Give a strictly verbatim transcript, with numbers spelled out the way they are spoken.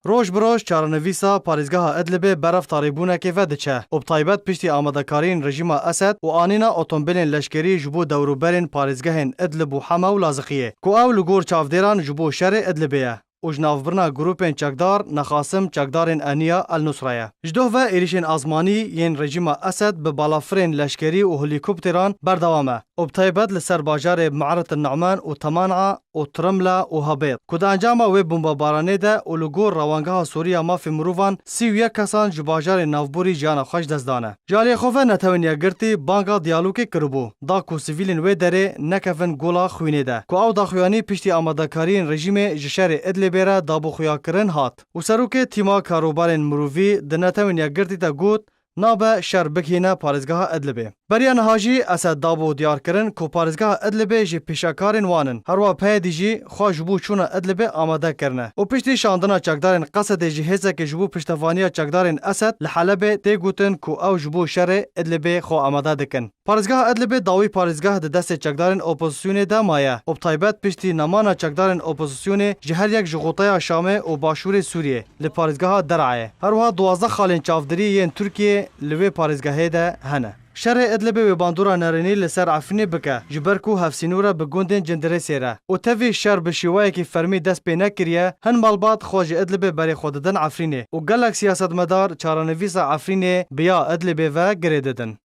Roj bi roj çarenivîsa parêzgeha Idlibê beref tarîbûnekê ve diçe û bi taybet piştî amadekariyên rejîma Esed û anîna otombêlên leşkerî ji bo dewrûberên parêzgehên Idlib û Hema û Laziqiyê, ku ew li gor çavdêran ji bo şerê Idlibê ye û ji navbirina grûpên çekdar nexasim çekdarên Eniya El Nusra ye. Ji doh ve êrîşên azmanî yên rejîma Esed bi balafirên leşkerî û helîkopteran berdewam e û bi taybet li ser bajarê Me'ret el Nu'man û Teman'a û Trimla û Habêt, ku di encama wê bombebaranê de û li gor Rewangeha Sûrî ya Mafê Mirovan sî û yek kesan ji bajarê navborî jiyana xwe ji dest dane. Ji aliyê xwe ve Netewên Yekgirtî banga diyalogê kiribû, da ku sivîlên wê derê nekevin gola xwînê de, ku ew daxuyanî piştî amadekariyên rejîmê ji şerê Idlibê re dabûxuyakirin hat. Û serokê tîma karûbarên mirovî di Netewên Yekgirtî de got, nabe şer bigihîne parêzgeha Idlibê. Beriya niha jî Esed dabû diyarkirin ku parêzgeha Idlibê ji pêşekarên wan in. Herwiha peyedî jî xwe ji bo çûna Idlibê amade kirine û piştî şandina çekdarên Qesedê ji hêzekê ji bo piştevaniya çekdarên Esed li Helebê tê gotin ku ew ji bo şerê Idlibê xwe amade dikin. Parêzgeha Idlibê dawî parêzgeh di destê çekdarên opozisyonê de maye û bi taybet piştî nemana çekdarên opozisyonê ji her yek ji xoteya Şamê û başûrê Sûriyê li parêzgeha Der'ayê. Herwiha duwazdeh xalên çavdirî yên Tirkiyê li wê parêzgehê de hene. Şerê Idlibê wê bandora nerênî li ser Efrînê bike, ji ber ku hevsînor e bi gundên Cindirêsê re û tevî şer bi şêweyekî fermî dest pê nekiriye, hin malbat xwe ji Idlibê berê xwe didin Efrînê û gelek siyasetmedar çarenivîsa Efrînê bi ya Idlibê ve girê didin.